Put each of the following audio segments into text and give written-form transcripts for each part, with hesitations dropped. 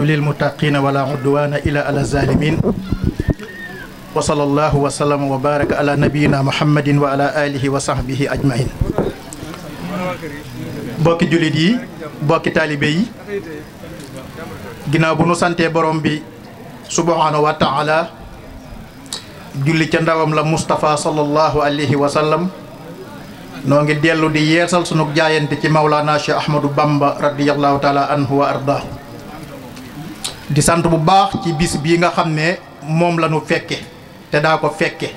للمتقين ولا عدوان إلا على الظالمين وصلى الله وسلم وبارك على نبينا محمد وعلى آله وصحبه أجمعين. bokki jullit yi bokki taalibe yi ginnaaw bu nu santee borom bi subhanahu wa taala julli ca ndawam la Mustafa sallallahu alayhi wa sallam noo ngi dellu di yeesal sunu jaayante ci Mawlana Cheikh Ahmadou Bamba radiyallahu taala anhu wa ardaahu di sant bu baax ci bis bii nga xam ne moom la nu fekke te daa ko fekke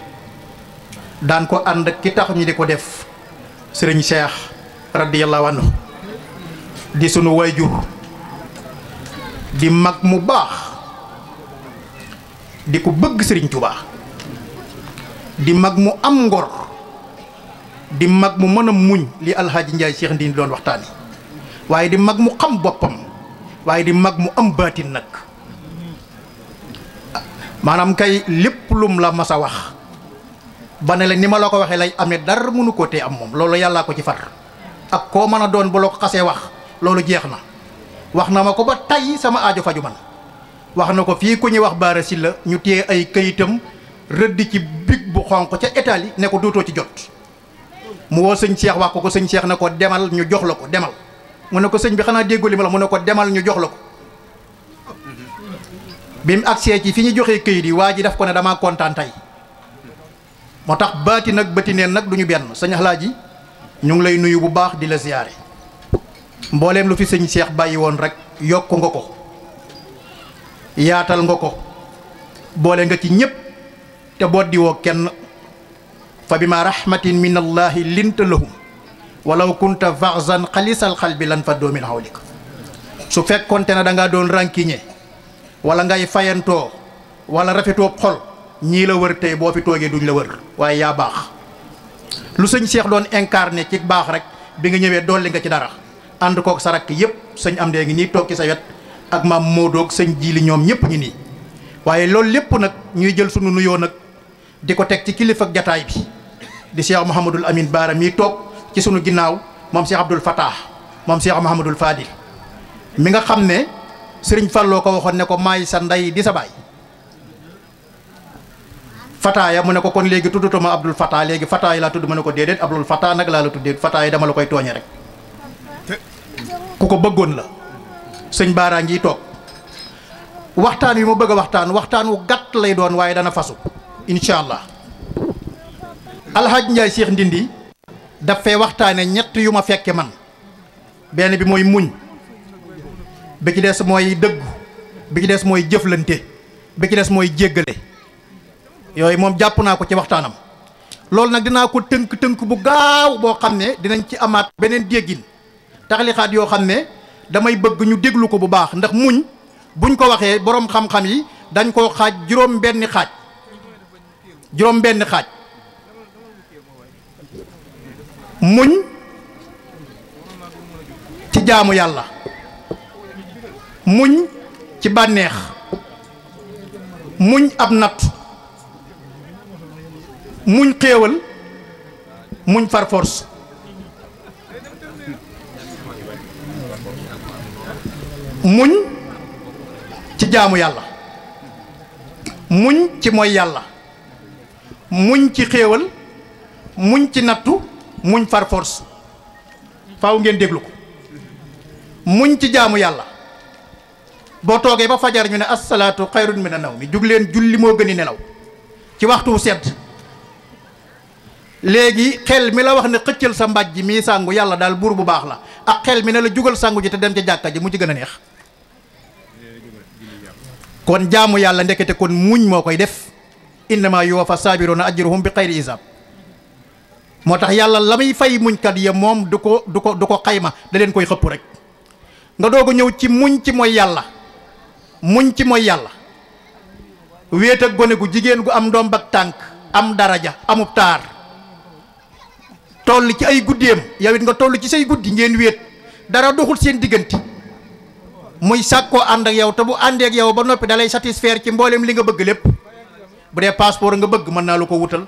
daan ko ànd ki tax ñi di ko def sëriñ Cheikh radiyallahu anhu di sunu wayjur di mag mu baax di ko bëgg sëriñ Tuubaa di mag mu am ngor di mag mu mën a muñ li alxaaji Njaay Cheikh Ndindi doon waxtaani waaye di mag mu xam boppam waaye di mag mu am baatin nag maanaam kay lépp lum la mas a wax ba ne la ni ma la ko waxee lay amee dara mënu ko tee am moom loolu yàllaa ko ci far ak koo mën a doon bu la ko xasee wax loolu jeex na wax na ma ko ba tey sama aajo faju man wax na ko fii ku ñuy wax Baara Sylla ñu téye ay këyitam rëdd ci big bu xonq ca Italie ne ko dootoo ci jot mu woo sëñ Cheikh wax ko sëñ Cheikh ne ko demal ñu jox la ko demal mu ne ko sëñ bi xanaa déggoo li ma la mu ne ko demal ñu jox la ko bi mu agsee ci fi ñu joxee këyit yi waa ji daf ko ne damaa kontaan tey moo tax baati nag bëti neen nag du ñu benn sëñ Alaaji ñu ngi lay nuyu bu baax di la ziyaare mbooleem lu fi sëñ Cheikh bàyyi woon rek yokk nga ko yaatal nga ko boole nga ci ñépp te boot di woo kenn fa bima rahmatin min allahi linta lahum walaw kunta faxzan xalisal xalbi lan faddoo min hawlik su fekkonte ne da ngaa doon rankiñe wala ngay fayantoo wala rafetoo xol ñii la wër tey boo fi toogee duñ la wër waaye yaa baax lu sëñ Cheikh doon incarné ci baax rek bi nga ñëwee dolli nga ci dara ànd kook sa rakk yëpp sëñ am dee ngi nii toog ci sa wet ak maam Moodoog sëñ Jiili ñoom ñëpp ngi nii waaye loolu lépp nag ñuy jël sunu nuyoo nag di ko teg ci kilifa ak jataay bi di Cheikh Mouhamadul Amin Baara mii toog ci sunu ginnaaw moom Cheikh Abdoul Fattah moom Cheikh Mouhamadul Fadil mi nga xam ne sëriñ Falloo ko waxoon ne ko maay sa ndey di sa baay Fataaya mu ne ko kon léegi tuddutuma Abdoul Fattah léegi Fataaya laa tudd mu ne ko déedéet Abdoul Fattah nag laa la tuddee Fataaya dama la koy tooñe rek ku ko bëggoon la sëñ Baara ngi toog waxtaan wi mu bëgg a waxtaan wu gàtt lay doon waaye dana fasu incha allah alxaaj Njaay Cheikh Ndindi daf fee waxtaane ñett yu ma fekke man benn bi mooy muñ bi ci des mooy dëggu bi ci des mooy jëflante bi ci des mooy jéggale yooyu moom jàpp naa ko ci waxtaanam loolu nag dinaa ko tënk bu gaaw boo xam ne dinañ ci amaat beneen déggin taxalixaat yoo xam ne damay bëgg ñu déglu ko bu baax ndax muñ buñ ko waxee boroom xam-xam yi dañ koo xaaj juróom benn xaaj muñ ci jaamu yàlla muñ ci bànneex muñ ab natt muñ xéewal muñ far force muñ ci jaamu yàlla muñ ci mooy yàlla muñ ci xéewal muñ ci nattu muñ far force faaw ngeen déglu ko muñ ci jaamu yàlla boo toogee ba fajar ñu ne assalaatu xayrun mina nawmi jug leen julli moo gën i nelaw ci waxtu sedd léegi xel mi la wax ne xëccal sa mbàjj mii sàngu yàlla daal buur bu baax la ak xel mi ne la jugal sàngu ji te dem ca jàkka ji mu ci gën a neex kon jaamu yàlla ndekete kon muñ moo koy def innama yuwaffa saabiruna ajruhum bi xayri hisaab moo tax yàlla la muy fay muñkat ya moom du ko xayma da leen koy xëpp rek nga doog a ñëw ci muñ ci mooy yàlla muñ ci mooy yàlla wéet ak gone gu jigéen gu am ndomb ak tànk am daraja amub taar toll ci ay guddeem yow it nga toll ci say guddi ngeen wéet dara doxul seen diggante muy sàkkoo ànd ak yow te bu àndee ak yow ba noppi dalay satisfaire ci mboolem li nga bëgg lépp bu dee passeport nga bëgg mën naa la ko wutal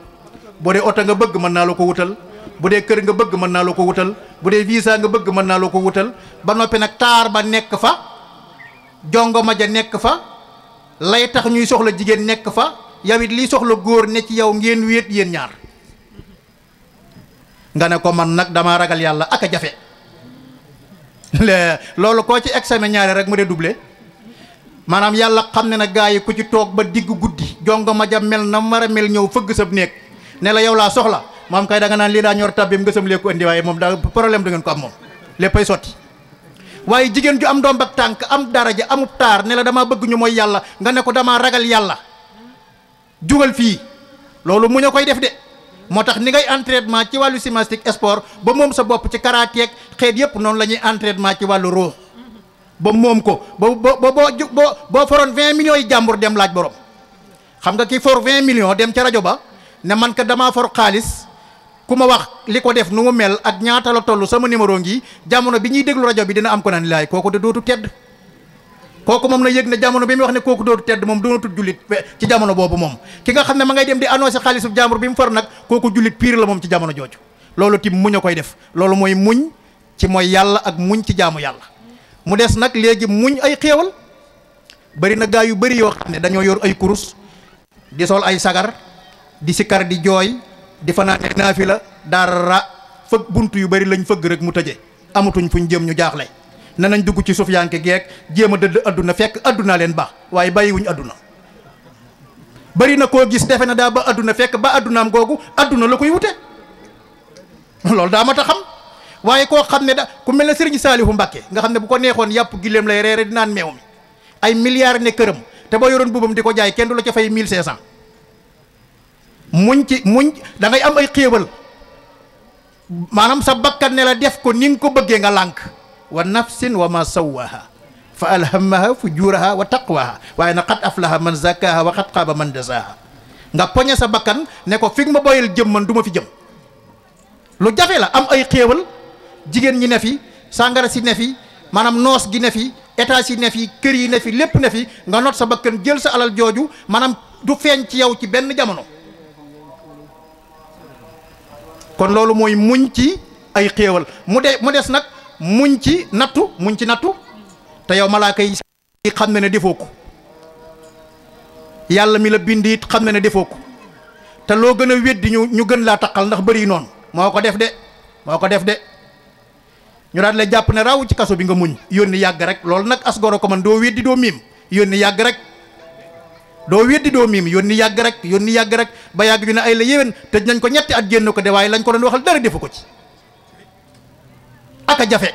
bu dee oto nga bëgg mën naa la ko wutal bu dee kër nga bëgg mën naa la ko wutal bu dee visa nga bëgg mën naa la ko wutal ba noppi nag taar ba nekk fa jongo ma ja nekk fa lay tax ñuy soxla jigéen nekk fa yow it liy soxla góor ne ci yow ngeen wéet yéen ñaar nga ne ko man nag damaa ragal yàlla ak a jafe loolu koo ci examen ñaare rek mu redoublé maanaam yàlla xam ne na gaa yi ku ci toog ba digg guddi jongo ma ja mel na mar a mel ñëw fëgg sab néeg ne la yow laa soxla moom kay da nga naan lii daa ñor tabbi nga sam leeku indi waaye moom daa problème du ngeen ko am moom léppay sotti waaye jigéen ju am doom ak tànk am daraja amub taar ne la damaa bëgg ñu mooy yàlla nga ne ko damaa ragal yàlla jugal fii loolu mu ñu koy def de moo tax ni ngay entraînement ci wàllu gymnastique sport ba moom sa bopp ci karaté ak xeet yëpp noonu la ñuy entraînement ci wàllu ruux ba moom ko boo foroon 20 millions yi jàmbur dem laaj borom xam nga ki for 20 millions dem ca rajo ba ne man ka damaa for xaalis ku ma wax li ko def nu mu mel ak ñaata la toll sama numéro ngi jamono bi ñuy déglu rajo bi dina am ko naan laay kooku de dootu tedd kooku moom na yëg ne jamono bi muy wax ne kooku dootu tedd moom doonatul jullit ci jamono boobu moom ki nga xam ne ma ngay dem di annoncé xaalisu jàmbur bi mu for nag kooku jullit pire la moom ci jamono jooju loolu tim muñ a koy def loolu mooy muñ ci mooy yàlla ak muñ ci jaamu yàlla mu des nag léegi muñ ay xéewal bari na gaa yu bari yoo xam ne dañoo yor ay kurus di sol ay sagar di sikar di jooy di fanaane naafila dara fëgg bunt yu bari lañ fëgg rek mu tëje amatuñ fuñ jëm ñu jaaxle ne nañ dugg ci suuf yanke geek jéem a dëdd adduna fekk addunaa leen baax waaye bàyyiwuñ adduna bari na koo gis defe na daa ba adduna fekk ba addunaam googu adduna la koy wute loolu daa mat a xam waaye koo xam ne da ku mel ne Sëriñ Saalihu Mbàkke nga xam ne bu ko neexoon yàpp giléem lay reere di naan meew mi ay milliards ne këram te boo yoroon buubam di ko jaay kenn du la ca fay 1500 muñ da ngay am ay xéewal maanaam sa bakkan ne la def ko ni nga ko bëggee nga lànk wa nafsin wa ma sawwaha fa alhamaha fujuraha wa taqwaha waaye na qad aflaha man zakkaha wa qad xaaba man dasaha nga poñe sa bakkan ne ko fi nga ma boyal jëm man du ma fi jëm lu jafe la am ay xéewal jigéen ñi ne fi sàngara si ne fi maanaam noos gi ne fi état yi ne fi kër yi ne fi lépp ne fi nga not sa bakkan jël sa alal jooju maanaam du feeñ ci yow ci benn jamono kon loolu mooy muñ ci ay xéewal mu des nag muñ ci nattu te yow malaaka yi xam na ne defoo ko yàlla mi la bind it xam na ne defoo ko te loo gën a weddi ñu gën laa taqal ndax bëri noonu moo ko def de ñu daal la jàpp ne raw ci kaso bi nga muñ yónni yàgg rek loolu nag asgoro ko man doo weddi doo miim yónni yàgg rek yónni yàgg rek ba yàgg ñu ne ay la yéwén tëj nañ ko ñetti at génn ko de waaye lañ ko doon waxal dara defu ko ci aka jafe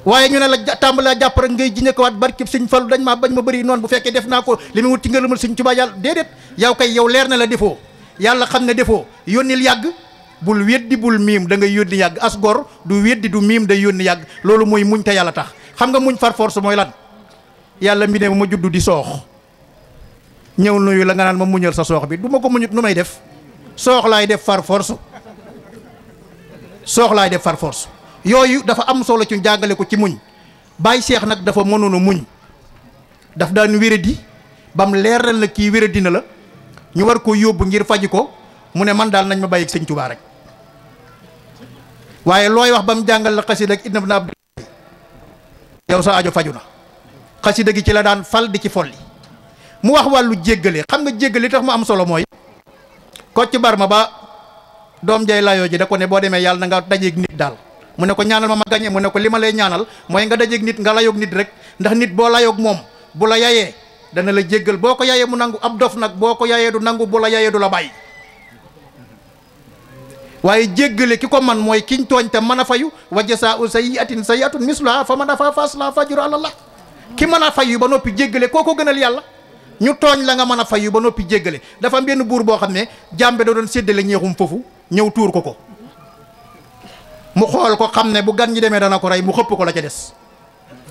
waaye ñu ne la tàmbali jàpp rek ngay jiñe ko waat barkib Sëñ Fallu dañ maa bañ ma bëri noonu bu fekkee def naa ko li muy wut ci ngërëmal Sëñ Tuubaa yàlla déedéet yow kay yow leer na la defoo yàlla xam ne defoo yónnil yàgg bul weddi bul miim da ngay yónni yàgg as gor du weddi du miim day yónni yàgg loolu mooy muñ te yàlla tax xam nga muñ far force mooy lan yàlla mbi ne ma juddu di soox ñëw nuyu la nga naan ma muñal sa soox bi du ma ko muñut nu may def soox laay def far force yooyu dafa am solo ci jàngale ko ci muñ Baay Seex nag dafa mënoon a muñ daf daan wéradi bam leeral na kii wéradi na la ñu war ko yóbbu ngir faji ko mu ne man daal nañ ma bàyyi ak Sëñ Tuubaa rek waaye looy wax ba mu jàngal la xasida ak Ibn Abdul yow sa aajo faju na xasida gi ci la daan fal di ci folli mu wax wàllu jéggale xam nga jéggale tax mu am solo mooy Kocc Barma ba doom jay layoo ji da ko ne boo demee yàlla na nga dajeeg nit daal mu ne ko ñaanal ma gañe mu ne ko li ma lay ñaanal mooy nga dajeeg nit nga layoog nit rek ndax nit boo layoog moom bu la yayee dana la jéggal boo ko yayee mu nangu ab dof nag boo ko yayee du nangu bu la yayee du la bàyyi waaye jéggale ki ko man mooy kiñ tooñ te mën a fayu wa jasaa'u sayyi'atin sayyi'atun mislaha fa man afa fa aslaha fa ajruhu ala Allah ki mën a fayu ba noppi jéggale koo ko gënal yàlla ñu tooñ la nga mën a fayu ba noppi jéggale dafa am benn buur boo xam ne jàmbe da doon séddale ñeexum foofu ñëw tuur ko mu xool ko xam ne bu gan ñi demee dana ko rey mu xëpp ko la ca des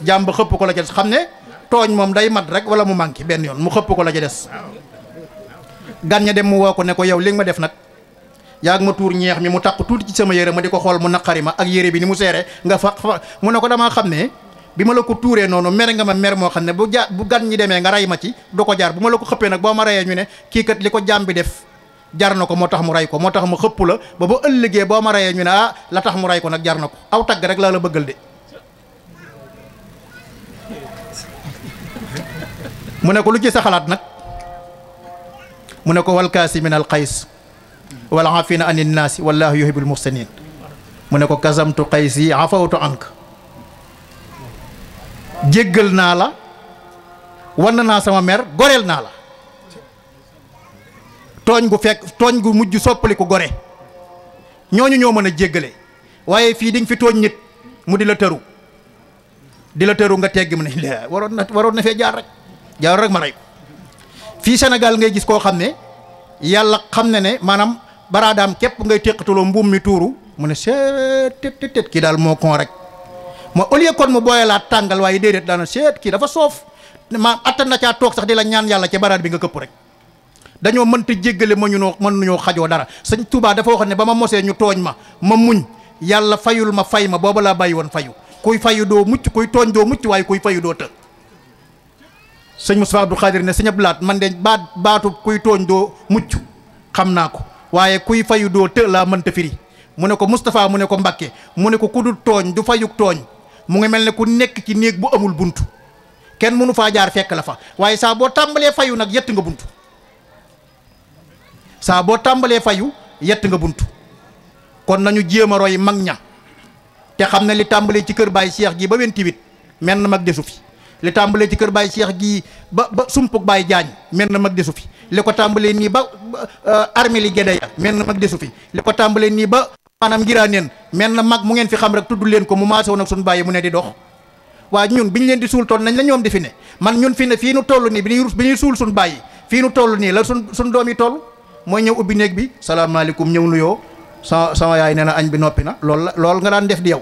jàmb xëpp ko la ca des xam ne tooñ moom day mat rek wala mu manqué benn yoon mu xëpp ko la ca des gan ña dem mu woo ko ne ko yow li nga ma def nag yaag ma tuur ñeex mi mu taq tuuti ci sama yére ma di ko xool mu naqari ma ak yére bi ni mu seere nga fa mu ne ko damaa xam ne bi ma la ko tuuree noonu mer nga ma mer moo xam ne bu gan ñi demee nga rey ma ci du ko jaar bu ma la ko xëppee nag boo ma reyee ñu ne kii kat li ko jaam bi def jar na ko moo tax mu rey ko moo tax ma xëpp la ba ëllëgee boo ma reyee ñu ne ah la tax mu rey ko nag jar na ko aw tagg rek laa la bëggal de mu ne ko lu ci sa xalaat nag mu ne ko wal kaasimin al qays wal aafina anin naasi wallahu yuhibbul muhsinin mu ne ko kasamtu qaysi afawtu ank jéggal naa la wan naa sama mer goreel naa la tooñ gu mujj soppali ko gore ñooñu ñoo mën a jéggale waaye fii di nga fi tooñ nit mu di la tëru nga teggi mu ne waroon na fee jaar rek ma rey ko fii Sénégal ngay gis koo xam ne yàlla xam ne ne maanaam baraadaam képp ngay téqatuloo mbuum mi tuuru mu ne seet tet kii daal moo kon rek moo au lieu kon mu booyalaat tàngal waaye déedéet daana seet kii dafa soof ma attan na caa toog sax di la ñaan yàlla ca baraad bi nga këpp rek dañoo mënta jéggale mën nañoo xajoo dara sëñ Touba dafa wax ne ba ma mosee ñu tooñ ma muñ yàlla fayul ma fay ma booba laa bàyyi woon fayu kuy fayu doo mucc kuy tooñ doo mucc waaye kuy fayu doo të sëñ Moustapha Abdou Khadir ne sëñ Abdou Lahat man de baatu kuy tooñ doo mucc xam naa ko waaye kuy fayu doo të laa mënta firi mu ne ko Moustapha mu ne ko Mbakke mu ne ko ku dul tooñ du fayuk tooñ mu ngi mel ne ku nekk ci néeg bu amul buntu kenn mënu faa jaar fekk la fa waaye saa boo tàmbalee fayu nag yett nga buntu saa boo tàmbalee fayu yett nga buntu kon nañu jéem a roy mag ña te xam ne li tàmbalee ci kër Baye Cheikh gi ba 28 menn mag desu fi li tàmbalee ci kër Baye Cheikh gi ba sumpuk Baye Jaañ menn mag desu fi li ko tàmbalee nii ba armée li Gédé ya menn mag desu fi li ko tàmbalee nii ba maanaam ngiraaneen menn mag mu ngeen fi xam rek tudd leen ko mu maase woon ak suñu bàyyi mu ne di dox waa ñun bi ñu leen di suul toon nañ la ñoom di fi ne man ñun fi ne fii nu toll nii bi ñuy suul suñu bàyyi fii nu toll nii la suñ doom yi toll mooy ñëw ubbi néeg bi salaamaaleykum ñëw nuyoo sama yaay nee na añ bi noppi na lool nga daan def di yow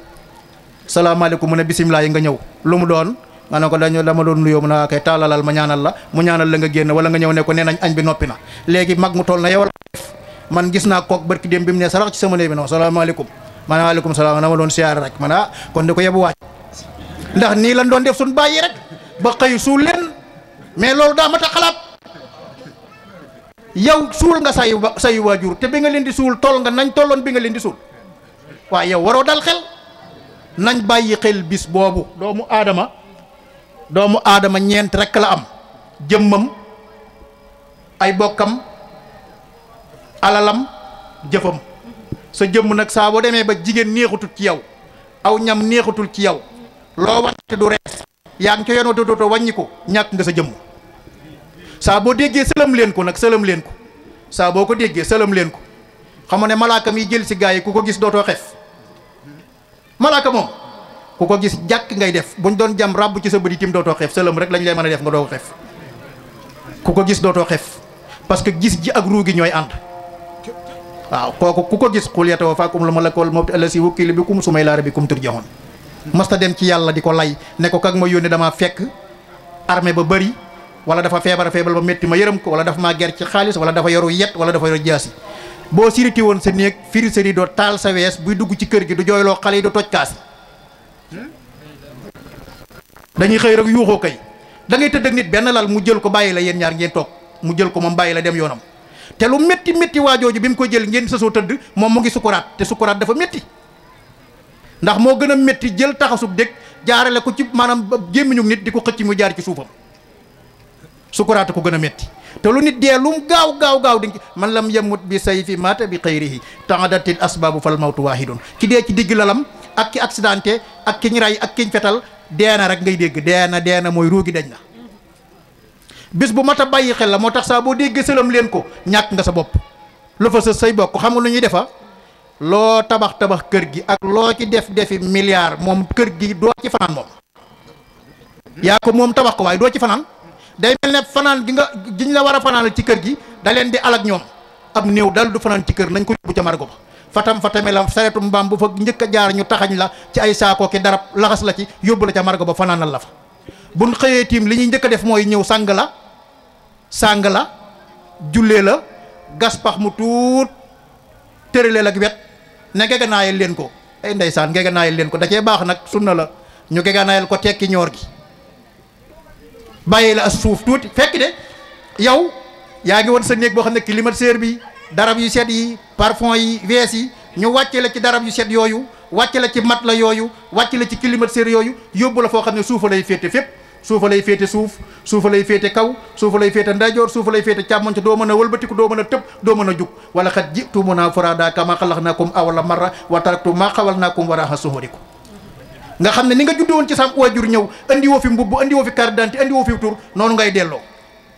salaamaaleykum mu ne bisimilah yi nga ñëw lu mu doon nga ne ko dama doon nuyoo mu ne kay tàllalal ma ñaanal la mu ñaanal la nga génn wala nga ñëw ne ko nee nañ añ bi noppi na léegi mag mu toll na yow la def man gis naa kook barki dem bi mu ne sarax ci sama néeg bi non salaamaaleykum man waaleykum salaam dama doon siyaare rek man kon di ko yebu waaj ndax nii lañ doon def suñ bàyyi rek ba xëy suul leen mais loolu daa mat a xalaat yow suul nga say waajur te bi nga leen di suul toll nga nañ tolloon bi nga leen di suul waaye yow waroo dal xel nañ bàyyi xel bis boobu doomu aadama ñeent rek la am jëmmam ay bokkam alalam jëfam sa jëmm nag saa boo demee ba jigéen neexutul ci yow aw ñam neexutul ci yow loo wàññi du rees yaa ngi ca yoon wa dootoo wàññi ko ñàkk nga sa jëmm saa boo déggee sëlam leen ko nag sëlam leen ko saa boo ko déggee sëlam leen ko xam ne malaaka mi jël si gaa yi ku ko gis dootoo xef malaaka moom ku ko gis jàkk ngay def buñ doon jam ràbb ci sa bëri tim dootoo xef sëlam rek lañ lay mën a def nga doo ko xef ku ko gis dootoo xef parce que gis ji ak ruu gi ñooy ànd waaw kooku ku ko gis xul yatawafaakum la malakul mawti allasi wukkila bikum summa ilaa rabbikum turjaxoon masta dem ci yàlla di ko lay ne ko kak ma yónni damaa fekk armée ba bëri wala dafa feebar ba métti ma yërëm ko wala dafa maa ger ci xaalis wala dafa yoru yet wala dafa yoru jaasi boo siriti woon sa néeg firi sa rido taal sa wees buy dugg ci kër gi du jooyloo xale yi du toj kaas dañuy xëy rek yuuxoo kay da ngay tëdd ak nit benn lal mu jël ko bàyyi la yéen ñaar ngeen toog mu jël ko moom bàyyi la dem yoonam te lu métti waajooju bi mu ko jël ngeen sësoo tëdd moom mu ngi sukuraat te sukuraat dafa métti ndax moo gën a métti jël taxasub dëkk jaarale ko ci maanaam gémmiñu nit di ko xëcc mu jaar ci suufam sukuraat ko gën a métti te lu nit dee lu mu gaaw di man lam yamut bi sayfi mata bi xayrihi taadatil asbaabu fal mawtu waahidun ki dee ci digg lalam ak ki accidenté ak ki ñu ray ak ki ñu fetal deena rek ngay dégg deena mooy ruugi dañ na bis bu mat a bàyyi xel la moo tax saa boo déggee sëlam leen ko ñàkk nga sa bopp lu fa sa say bokk xam nga lu ñuy defa loo tabax kër gi ak loo ci defi milliard moom kër gi doo ci fanaan moom yaa ko moom tabax ko waaye doo ci fanaan day mel ne fanaan giñ la war a fanaanal ci kër gi da leen di alak ñoom ab néew dal du fanaan ci kër nañ ko yóbbu ca margo ba fatame la saretu mbaam bu fa njëkk a jaar ñu taxañ la ci ay saako ki darab laxas la ci yóbbu la ca margo ba fanaanal la fa buñ xëyee tiim li ñuy njëkk a def mooy ñëw sàng la jullee la gas pax mu tuut tëraleel ak wet ne geganaayal leen ko ay ndeysaan geganaayal leen ko da cee baax nag sunna la ñu geganaayal ko tekki ñoor gi bàyyi la as suuf tuuti fekk de yow yaa ngi woon sa néeg boo xam ne climatiseur bi darab yu set yi parfum yi wees yi ñu wàcce la ci darab yu set yooyu wàcce la ci mat la yooyu wàcce la ci climatiseur yooyu yóbbu la foo xam ne suufa lay féete fépp suufa lay féete suuf suufa lay féete kaw suufa lay féete ndeyjoor suufa lay féete càmmoñ ca doo mën a wëlbatiku doo mën a tëb doo mën a jug wala xat ji'tumuunaa furaadaa kamaa xalaqnaakum awwala marra wa taraktum maa xawalnaakum waraa'a zuhuurikum nga xam ne ni nga juddoo woon ci sa waajur ñëw andi woo fi mbubb andi woo fi carte d'identité andi woo fi tur noonu ngay delloo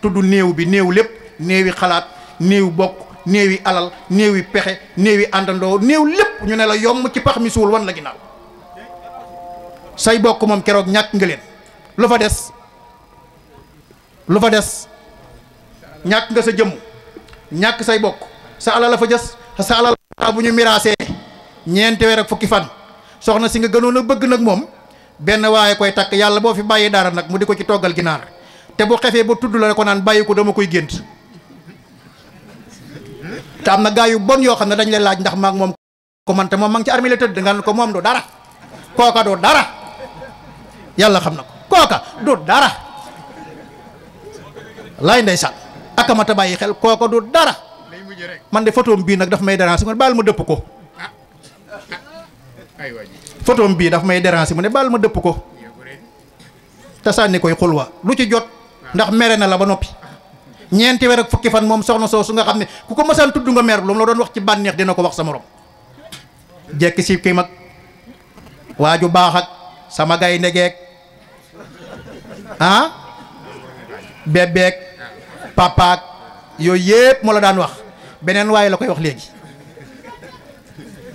tudd néew bi néew lépp néewi xalaat néew bokk néewi alal néewi pexe néewi àndandoo néew lépp ñu ne la yomb ci pax mi suul wan la ginnaaw say bokk moom keroog ñàkk nga leen lu fa des ñàkk nga sa jëmm ñàkk say bokk sa alal la fa jës sa alal bu ñu miraasee ñeenti weer ak fukki fan soxna si nga gënoon a bëgg nag moom benn waaye koy takk yàlla boo fi bàyyi dara nag mu di ko ci toggal ginaar te bu xefee ba tudd la ko naan bàyyi ko dama koy gént te am na gaa yu bon yoo xam ne dañ lay laaj ndax maag moom ko man te moom ma ngi ci armée la tëdd nga ne ko moom du dara kooka du dara yàlla xam na ko kooka du dara laay ndeysaan akamata bàyyi xel kooka du dara man de photom bii nag daf may déranger mu ne baal ma dëpp ko photom bii daf may déranger mu ne baal ma dëpp ko te sànni koy xulwa lu ci jot ndax mere na la ba noppi ñeenti weer ak fukki fan moom soxna soosu nga xam ne ku ko mësaan tudd nga mer lu mu la doon wax ci bànneex dina ko wax sa morom jekki si kii mag waaju baax ak sama gay ndegeek bebeek papaak yooyu yëpp moo la daan wax beneen waaye la koy wax léegi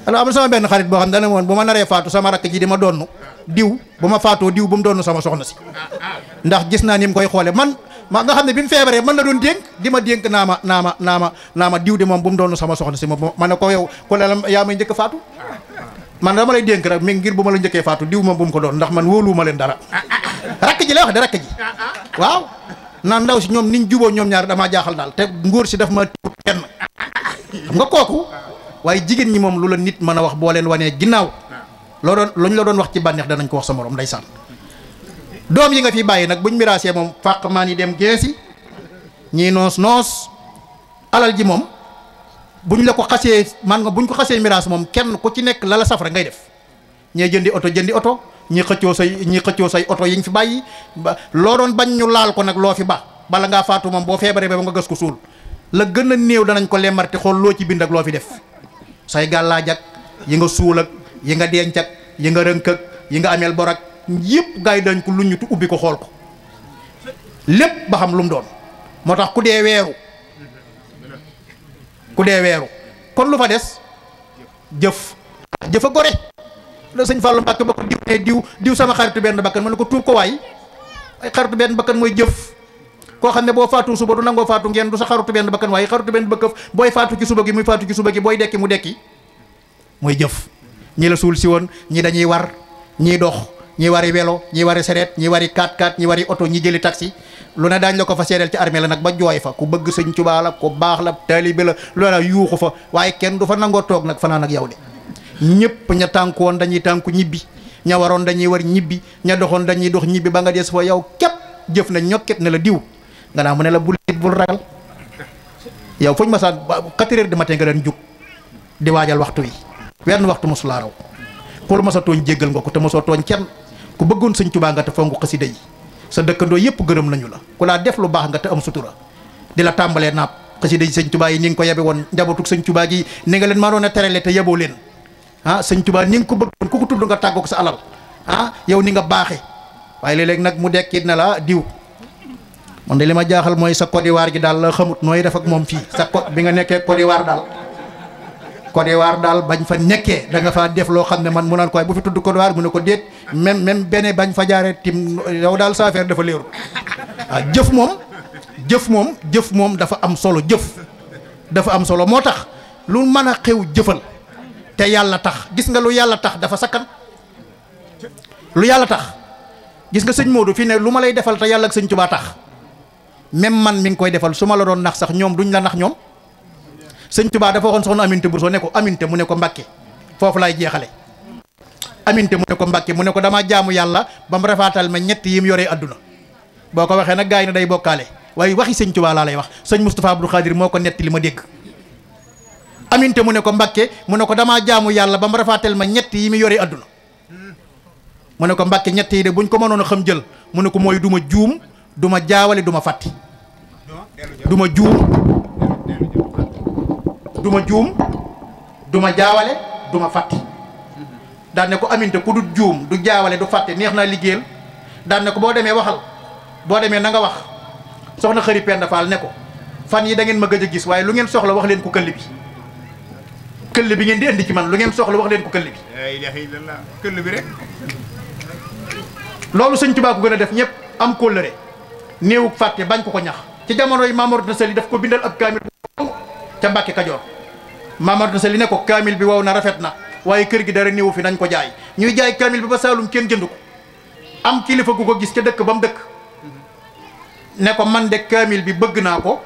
alors am na sama benn xarit boo xam ne dana woon bu ma naree faatu sama rakk ji di ma donn diw bu ma faatoo diw bu mu donn sama soxna si ndax gis naa ni mu koy xoole man ma nga xam ne bi mu feebaree man la doon dénk di ma dénk naa ma diw de moom bu mu donn sama soxna si ma ne ko yow ko la yaa may njëkk faatu man dama lay dénk rek mi ngir bu ma la njëkkee faatu diw moom bu mu ko doon ndax man wóoluwuma leen dara rakk ji la wax de rakk ji waaw naan ndaw si ñoom niñ juboo ñoom ñaar damaa jaaxal daal te ngóor si daf ma tiwut kenn xam nga kooku waaye jigéen ñi moom lu la nit mën a wax boo leen wanee ginnaaw loo doon luñ la doon wax ci bànneex danañ ko wax sa morom ndeysaan doom yi nga fi bàyyi nag buñ miraasee moom fàq maan yi dem geesi ñii noos alal ji moom buñ la ko xasee man nga buñ ko xasee miraas moom kenn ku ci nekk la la safara ngay def ñee jëndi oto ñi xëccoo say oto yiñ fi bàyyi ba loo doon bañ ñu laal ko nag loo fi ba bala ngaa faatu moom boo feebaree ba nga gas ko suul la gën a néew danañ ko lemmarti xool loo ci bind ak loo fi def say gàllaaj ak yi nga suul ak yi nga denc ak yi nga rënk ak yi nga ameel bor ak yëpp gaa yi dañ ko luññutu ubbi ko xool ko lépp ba xam lu mu doon moo tax ku dee weeru kon lu fa des jëf a gore la sëñ Fallou Mbacke ba ko diw ne diw sama xaritu benn bakkan ma ne ko tuub ko waay ay xaritu benn bakkan mooy jëf koo xam ne boo faatu suba du nangoo faatu ngeen du sa xaritu benn bakkan waaye xaritu benn bakkan booy faatu ci suba gi muy faatu ci suba gi booy dekki mu dekki mooy jëf ñi la suul si woon ñi dañuy war ñii dox ñi wari welo ñi wari sereet ñi wari 4x4 ñi wari oto ñi jëli taxi lu ne daañ la ko fa seedeel ci armée la nag ba jooy fa ku bëgg sëñ Tuubaa la ku baax la taalibe la loola yuuxu fa waaye kenn du fa nangoo toog nag fanaan ak yow de ñëpp ña tànku woon dañuy tànku ñibbi ña waroon dañuy war ñibbi ña doxoon dañuy dox ñibbi ba nga des fa yow képp jëf na ñokket ne la diw nga naa mu ne la bul ragal yow fuñ ma sa 4 heures du matin nga daan jug di waajal waxtu wi wenn waxtu mosulaa raw xool ma sa tooñ jéggal nga ko te mosoo tooñ kenn ku bëggoon sëñ Tuubaa nga te fonk xasida yi sa dëkkandoo yëpp gërëm nañu la ku laa def lu baax nga te am sutura di la tàmbalee naab xasida yi sëñ Tuubaa yi ni nga ko yebe woon njabootug sëñ Tuubaa gi ni nga leen mënoon a terale te yeboo leen sëñ Tuubaa ni nga ko bëggoon ku ko tudd nga tàggoog sa alal yow ni nga baaxee waaye léeg-léeg nag mu dekkit na la diw man de li ma jaaxal mooy sa Côte d'Ivoire gi daal la xamut nooy def ak moom fii sa Côte bi nga nekkee Côte d'Ivoire daal bañ fa nekkee da nga faa def loo xam ne man mu naan ko bu fi tudd Côte d'Ivoire mu ne ko déet même benn bañ fa jaaree tim yow daal sa affaire dafa leeru jëf moom dafa am solo dafa am solo moo tax lu mën a xew jëfal te yàlla tax gis nga lu yàlla tax dafa sakkan lu yàlla tax gis nga sëñ Modou fii ne lu ma lay defal te yàlla ak sëñ Tuubaa tax même man mi ngi koy defal su ma la doon nax sax ñoom duñ la nax ñoom sëñ Tuubaa dafa waxoon soxna Aminte Bousso ne ko Aminte mu ne ko Mbàkke foofu laay jeexale Aminte mu ne ko Mbàkke mu ne ko damaa jaamu yàlla ba mu rafaatal ma ñett yi mu yoree adduna boo ko waxee nag gaa yi ne day bokkaale waaye waxi sëñ Tuubaa laa lay wax sëñ Moustapha Abdou Khadir moo ko netti li ma dégg Aminte mu ne ko Mbàkke mu ne ko damaa jaamu yàlla ba mu rafaatal ma ñett yi mu yoree adduna mu ne ko Mbàkke ñett yi de buñ ko mënoon a xam jël mu ne ko mooy du ma juum du ma jaawale du ma fàtti du ma juum du ma juum du ma jaawale du ma fàtti daan ne ko aminte ku du juum du jaawale du fàtte neex naa liggéeyal daan ne ko boo demee waxal boo demee na nga wax soxna Xëri Penda Fall ne ko fan yi da ngeen ma gëj a gis waaye lu ngeen soxla wax leen ko këll bi ngeen di indi ci man lu ngeen soxla wax leen ko këll bi. la ilaha illallah këll bi rek. loolu sëñ Tuubaa ko gën a def ñëpp am kóllëre néewug fàtte bañ ko ñax ci jamono yi Maam Mor Anta Sali daf ko bindal ab kaamil ca Mbàkke Kajoor Maam Mor Anta Sali ne ko kaamil bi wow na rafet na waaye kër gi dara néewu fi nañ ko jaay ñuy jaay kaamil bi ba Saalum kenn jënd ko am kilifa gu ko gis ca dëkk ba mu dëkk ne ko man de kaamil bi bëgg naa ko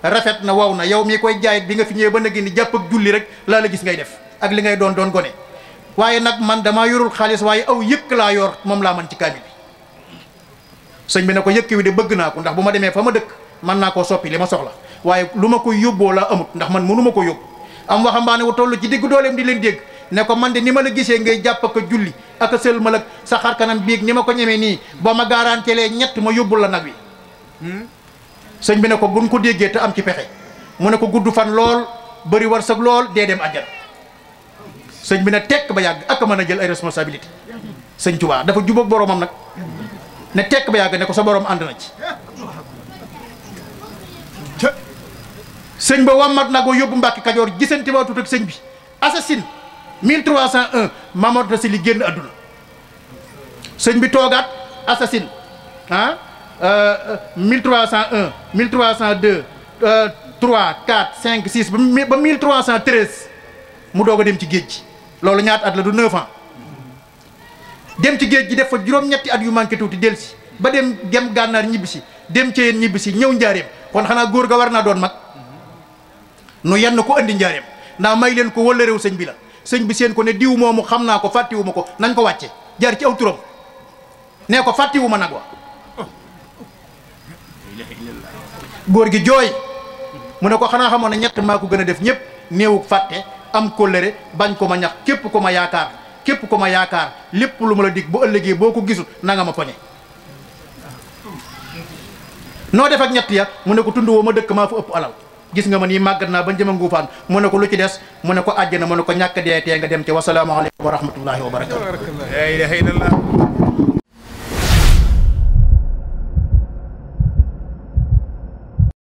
rafet na wow na yow mii koy jaay bi nga fi ñëwee ba nag ni jàpp ak julli rek laa la gis ngay def ak li ngay doon gone waaye nag man damaa yorul xaalis waaye aw yëkk laa yor moom laa man ci kaamil bi sëñ bi ne ko yëkk wi de bëgg naa ko ndax bu ma demee fa ma dëkk mën naa koo soppi li ma soxla waaye lu ma koy yóbboo laa amut ndax man mënu ma ko yóbbu am waxambaane wu toll ci diggu dooleem di leen dégg ne ko man de ni ma la gisee ngay jàpp ak a julli ak a sëlmal ak sa xar kanam biig ni ma ko ñemee nii boo ma garantelee ñett ma yóbbul la nag wi sëñ bi ne ko buñ ko déggee te am ci pexe mu ne ko gudd fan lool bëri war sag lool dee dem àjjana sëñ bi ne tekk ba yàgg ak mën a jël ay responsabilité sëñ Tuubaa dafa jubóog boromam nag ne tekk ba yàgg ne ko sa borom ànd na ci sëñ ba wammat nag wa yóbbu Mbàkke Kajoor gisante ba tut ak sëñ bi assasine 1301 Maam Mor Anta Sali génn àdduna sëñ bi toogaat assasine 1301 1302 3 4 5 6 ba 1313 mu doog a dem ci géej gi loolu ñaata at la du 9 ans dem ci géej gi def fa juróom-ñetti at yu manqué tuuti delsi ba dem gànnaar ñibbisi dem ci yéen ñibbisi ñëw njaareem kon xanaa góor ga war naa doon mag nu yenn ko andi njaareem ndax may leen ko wala réew sëñ bi la sëñ bi seen ko ne diw moomu xam naa ko fàttiwuma ko nañ ko wàcce jaar ci aw turam nee ko fàttiwuma nag wa góor gi jooy mu ne ko xanaa xamoon ne ñett maa ko gën a def ñëpp néewug fàtte am kóllëre bañ ko ma ñax képp ko ma yaakaar képp ko ma yaakaar lépp lu ma la dig bu ëllëgee boo ko gisul na nga ma poñe noo def ak ñett ya mu ne ko tund woo ma dëkk maa fa ëpp alal gis nga ma nii màggat naa ba njëma nguufaan mu ne ko lu ci des mu ne ko àjjana mu ne ko ñàkk dee tee nga dem ci wasalaamaaleykum wa rahmatullahi wa barakatu. la ilaha illallah.